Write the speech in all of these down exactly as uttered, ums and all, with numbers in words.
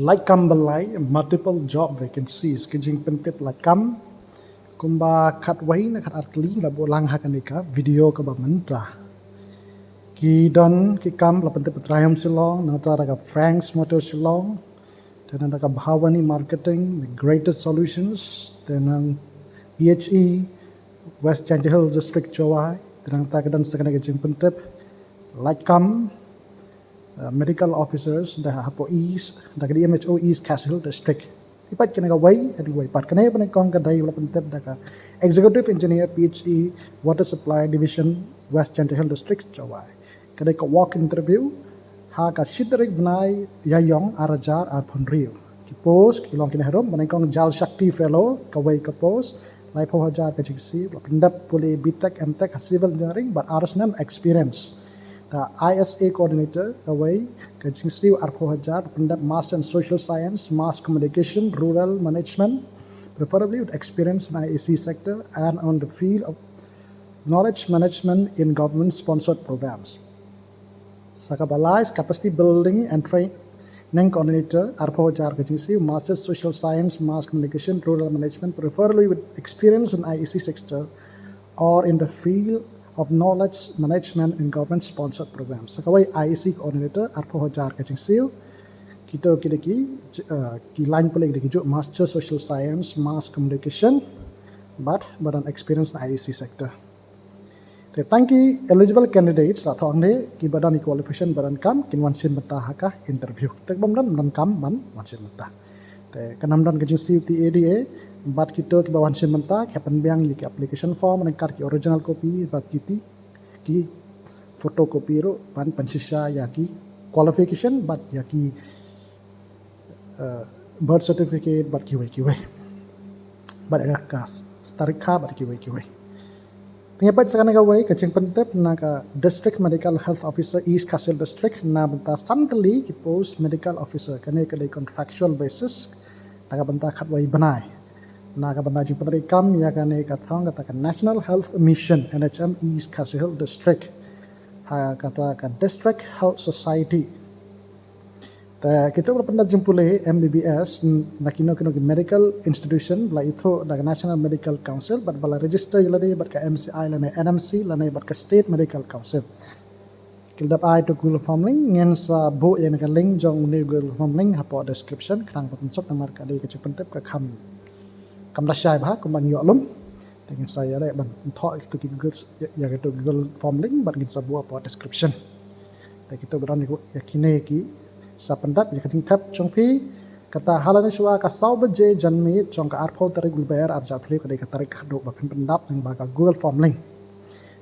Lait kam ba lai, multiple job vacancies, ki jingpyntip lait kam. Kumba khatwei na khatar tylli la buh lang ha kane ka video kaba mynta. Ki don ki kam la pyntip Triumph Shillong, nangta da ka Franks Motor Shillong, te nang da ka Bhavani Marketing, The Greatest Solutions, te nang P H E, West Jaintia Hills District Jowai, te nangta ka don sa kane ka jingpyntip lait kam, uh, medical officers da hapoh East, da ka D M H O East Khasi Hills District. Te pat kane kawei, kane kawei pat kane ba nyngkong ka dei ba la pyntip da ka Executive Engineer P H E Water Supply Division West Jaintia Hills District Jowai. Ka dei ka walk interview ha ka shi tarik bnai Ïaïong ar hajar arphew hynriew. Ki post ki long kine harum, ba nyngkong Jal Shakti Fellow, kawei ka post, laiphew hajar ka jingsiew, la pyndep pule B Tech, M Tech ha Civil Engineering bad ar snem experience. Da I S A Coordinator, kawei ka jingsiew arphew hajar, pyndep Master in Social Science, Mass Communication, Rural Management, preferably with experience in I A C sector and on the field of knowledge management in government sponsored programs. Sa kaba lai, Capacity Building and Training Coordinator, arphew hajar ka jingsiew, Master Social Science, Mass Communication, Rural Management, preferably with experience in I A C sector or in the field of knowledge management in government sponsored programs. Sa kawei, I A C Coordinator, arphew hajar ka jingsiew. Kito ki dei ki, uh, ki line pule ki dei ki juh Master Social Science, Mass Communication, bad ba don experience in I A C sector. Te tang ki eligible candidates, la thok ne, ki ba don ki qualification ba donkam, kin wan shim bynta ha ka interview. Te bym don, bym donkam ban wan shim bynta. Te kan ym don ka jingsiew T A D A, bad kito ki ba wan shim bynta, ki pynbiang ïa ki application form, ryngkat ki original copy, bad ki ti, ki photocopy ruh, ban pynshisha ïa ki qualification, bad ïa ki uh, birth certificate bad kiwei kiwei. Bad ka s-, tarik kha bad kiwei kiwei. Te ngi peit sa kane kawei ka jingpyntip na ka District Medical Health Officer East Khasi Hills District na bynta san tylli ki post medical officer, kane ka dei contractual basis na ka bynta khatwei bnai. Na ka bynta jingpyntrei kam ïa kane ka thong kata ka National Health Mission, N H M East Khasi Hills District. Ha kata ka District Health Society. Te kito ba la pyndep jingpule M B B S, n-, na kino kino ki medical institution, ba la ithuh da ka National Medical Council, bad ba la register ïa lade bad ka M C I lane N M C lane bad ka State Medical Council. Ki la dep ai to Google Form link, ngin sa buh ïa ka link jong une Google Form link hapoh description, khnang ba pynsuk namar ka dei ka jingpyntip ka kham, kham da shai bha kumba ngi ïoh lum. Te ngin sa ïaleh ban thoh ïa kito ki Google, ïa, ïa kito Google Form link bad ngin sa buh hapoh description. Te kito ba don ïa kine ki sa pyndep ïa ka jingthep jong phi. Kata ha lane shuwa ka saw baje janmiet jong ka arphew tarik u Lber ar hajar arphew ka dei ka tarik khatduh ba phin pyndep lyngba ka Google Form link.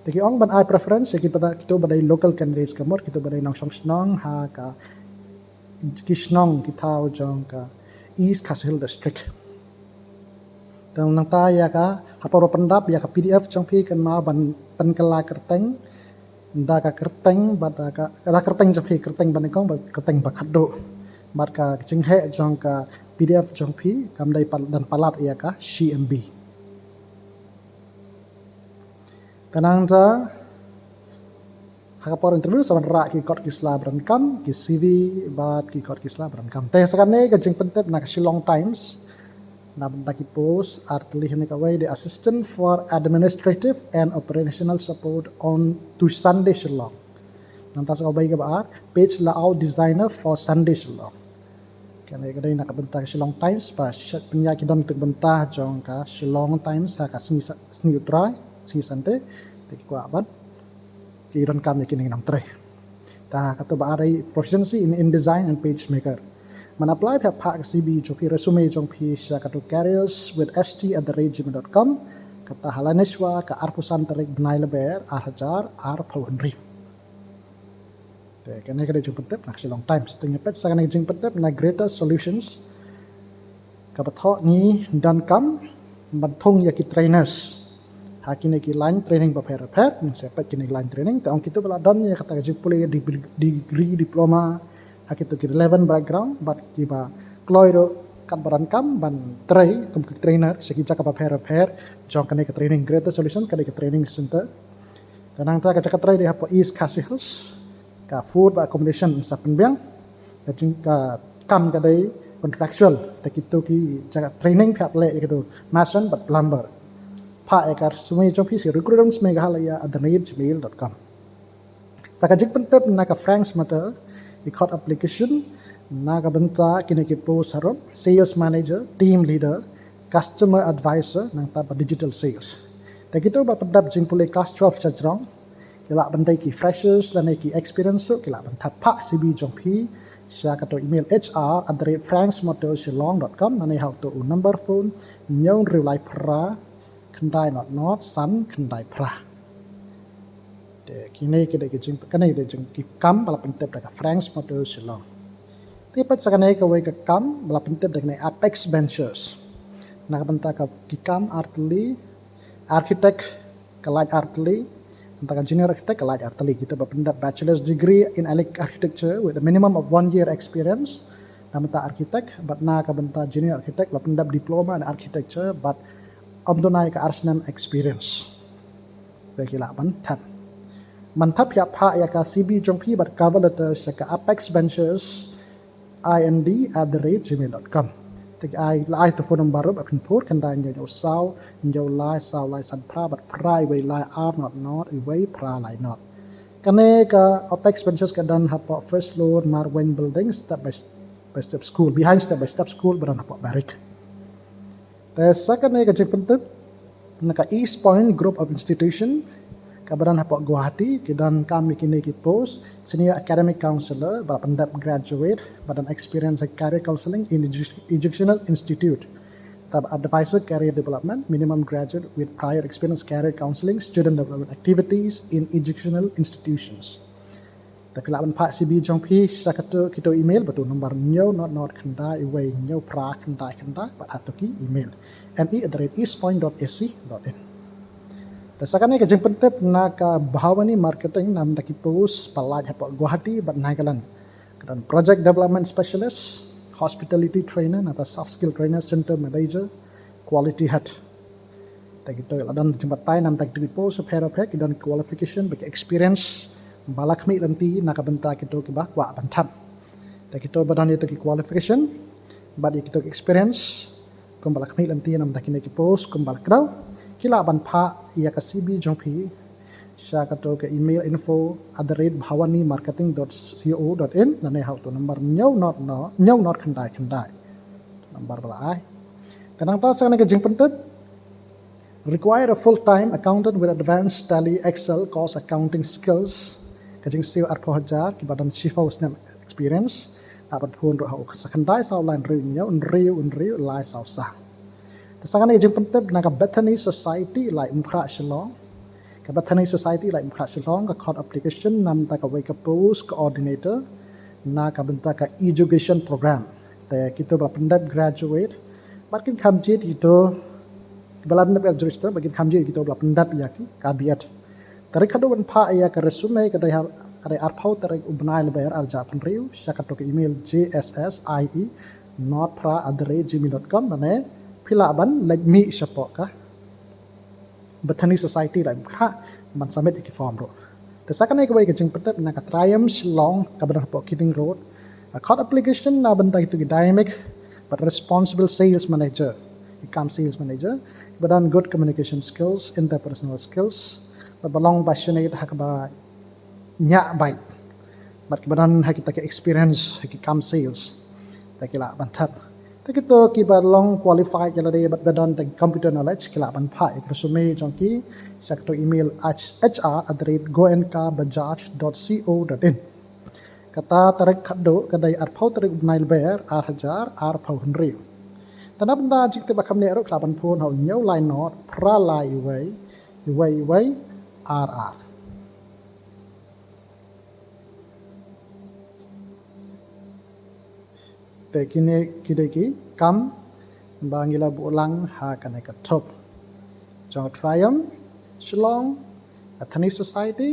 Te ki ong ban ai preference ïa ki ba da, kito ba dei local candidates ka mut, kito ba dei nongshong shnong ha ka, ki shnong ki thaw jong ka East Khasi Hills District. Te nangta ïa ka, ha por ba pyndep ïa ka P D F jong phi kynmaw ban pynkylla kyrteng, da ka kyrteng, bad da ka, da kyrteng jong phi, kyrteng ba nyngkong bad kyrteng ba khatduh. Bad ka jingheh jong ka P D F jong phi kam dei pal-, don palat ïa ka shi M B. Te nangta ha ka por interview sa ban rah ki kot ki sla ba donkam, ki C V bad ki kot ki sla ba donkam. Te sa kane ka jingpyntip na ka Shillong Times na bynta ki post ar tylli, kane kawei dei Assistant for Administrative and Operational Support on to Sunday Shillong. Nangta sa kawei kaba ar, Page Layout Designer for Sunday Shillong. Kane ka dei na ka bynta ka Shillong Times, ba shet pynïaid ki don tuk bynta jong ka Shillong Times ha ka sngi sa-, sngi U Trai, sngi Sunday, te ki kwah ban ki donkam ïa kine ki nongtrei. Te kato ba ar dei Proficiency in InDesign and PageMaker. Ban apply phi hap phah ka C V jong phi, resume jong phi sha kato careers with S T at the rate gmail dot com. Kata ha lane shuwa ka arphew san tarik bnai Lber ar hajar arphew hynriew. Te kane ka dei jingpyntip na ka Shillong Times. Te ngin peit sa kane ka jingpyntip na Greater Solutions. Kaba thoh ngi donkam ban thung ïa ki trainers ha kine ki line training bapher bapher, ngin sa peit kine ki line training. Te ong kito ba la don ïa kata ka jingpule deg-, degree, diploma ha kito ki relevant background, bad kiba kloi ruh katba donkam ban trei kum ki trainer sha ki jaka bapher bapher jong kane ka training. Greater Solutions ka dei ka training center. Te nangta ka jaka trei dei hapoh East Khasi Hills. Ka food bad accommodation sa pynbiang. Ka jing-, ka kam ka dei contractual, te kito ki jaka training phi hap leh ïa kito mason bad plumber. Phah ïa ka resume jong phi sha recruitments meghalaya at the rate gmail dot com. Sa ka jingpyntip na ka Franks Motor, i khot application na ka bynta kine ki post harum: sales manager, team leader, customer advisor, nangta bad digital sales. Te kito ba pyndep jingpule class twelve shajrong, ki lah ban dei ki freshers lane ki experience ruh, ki lah ban thap. Phah C V jong phi sha kato email H R at the rate franks motor shillong dot com, lane ha uto u number phone: hynñiew hynriew lai phra khyndai nod nod san khyndai phra. Te kine ki dei ki jing, kane ki dei jing ki kam ba la pyntip da ka Franks Motor Shillong. Te pat sa kane kawei ka kam ba la pyntip da kane Apex Ventures. Na ka bynta ka ki kam artylli: architect ka lait artylli, nangta ka junior architect ka lait artylli. Kito ba pyndep bachelor's degree in elec-, architecture with a minimum of one year experience na ka bynta architect, bad na ka bynta junior architect la pyndep diploma in architecture bad ym duna ïa ka ar snem experience. Ba ki lah ban thap. Ban thap ïa phah ïa ka C V jong phi bad cover letter sha ka Apex Ventures I N D at the rate gmail dot com. Te ai la ai to phone number ruh ba phin phone: khyndai hynñiew hynñiew saw hynñiew lai saw lai san phra bad phra wei lai ar nod nod wei phra lai nod. Kane ka Apex Ventures ka don hapoh first floor Marwein Building, step by, by step school, behind Step by Step School ba don hapoh Barrack. Te sa kane ka jingpyntip na ka East Point Group of Institution kaba don hapoh Guwahati, ki don kam ïa kine ki post: senior academic counselor ba la pyndep graduate ba don experience ha career counseling in edu-, educational institute, nangta advisor career development, minimum graduate with prior experience carear counseling, student development activities in educational institutions. Te phi lah ban phah C V jong phi sha kato kito email ba to number: hynñiew nod nod khyndai wei hynñiew phra khyndai khyndai, bad ha to ki email: M E at the rate eastpoint dot A C dot in. Te sa kane ka jingpyntip na ka Bhawani Marketing na ka bynta ki post ba lait hapoh Guwahati bad Nagaland. Ka don project development specialist, hospitality trainer, nangta soft skill trainer, center manager, quality head. Te kito la don jingbatai na ka bynta kito ki post bapher bapher, ki don qualification bad ki experience ba la khmih lynti na ka bynta kito kiba kwah ban thap. Te kito ba don ïa kito ki qualification bad ïa kito ki experience kumba la khmih lynti na ka bynta kine ki post kumba la kdew, ki lah ban phah ïa ka C V jong phi sha kato ka email info at the rate bhawani marketing dot co dot in, lane ha uto number: hynñiew nod nod hynñiew nod khyndai khyndai. Number ba la ai. Te nangta sa kane ka jingpyntip: require a full-time accountant with advanced Tally Excel cost accounting skills. Ka jingsiew arphew hajar, kiba don shiphew snem experience. Lah ban phone ruh ha u khyndai saw lai hynriew hynñiew hynriew hynriew lai saw saw. Te sa kane ka jingpyntip na ka Bethany Society Laitumkhrah Shillong. Ka Bethany Society Laitumkhrah Shillong ka khot application na ka bynta kawei ka post coordinator na ka bynta ka education program. Te kito ba la pyndep graduate bad kin kham jied, kito ba la pyndep graduate bad kin kham jied kito ba la pyndep ïa ki ka B Ed. Tarik haduh ban phah ïa ka resume ka dei ha, ka dei arphew tarik u bnai Lber ar hajar arphew hynriew sha kato ka email J S S I E nod phra at the rate gmail dot com, lane phi lah ban leit mih shapoh ka Bethany Society Laitumkhrah ban submit ïa ki form ruh. Te sa kane kawei ka jingpyntip na ka Triumph Shillong kaba don hapoh Keating Road. Ka khot application na ka bynta kito ki dynamic bad responsible sales manager, ki kam sales manager, kiba don good communication skills, interpersonal skills, bad ba long passionate ha kaba ñiah beit, bad kiba don ha kita ki experience ha ki kam sales. Te ki lah ban thap. Te kito kiba long qualified ïa lade bad ba don tang computer knowledge, ki lah ban phah ïa ka resume jong ki sha kato email H R at the rate goenka bajaj dot co dot in. Kata tarik haduh ka dei arphew tarik u bnai Lber ar hajar arphew hynriew. Te na bynta jingtip ba kham neh ruh ki lah ban phone ha u hynñiew lai nod phra lai wei wei wei ar ar. Te kine ki dei ki kam ba ngi la buh lang ha kane ka thup jong Triumph Shillong, Bethany Society,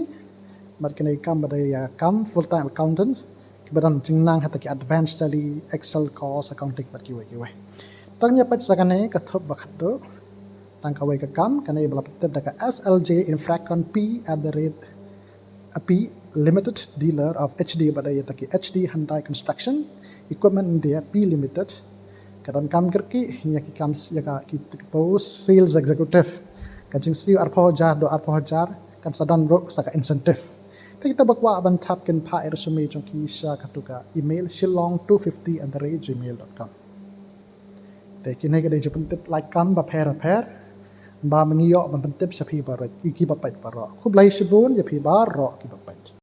bad kine ki kam ba dei ïa ka kam full time accountant, kiba don jingnang ha kita ki advanced Tally, Excel cost accounting bad kiwei kiwei. Tang ïa peit sa kane ka thup ba khatduh, tang kawei ka kam, kane ba la pyntip da ka S L J Infracon P at the rate a P Limited, dealer of H D, ba dei ïa kita ki H D Hyundai Construction, Equipment India P Limited ka donkam kyrkieh ïa ki kam, ïa ka ki post sales executive, ka jingsiew arphew hajar, do arphew hajar, kan sa don ruh sa ka incentive. Te kita ba kwah ban thap kin phah ïa resume jong ki sha katu ka email shillong two fifty at the rate gmail dot com. Te kine ki dei jingpyntip lait kam bapher bapher ba ma ngi ïoh ban pyntip sha phi baroh, ïa ki ba peit baroh. Khublei shibun ïa phi baroh ki ba peit.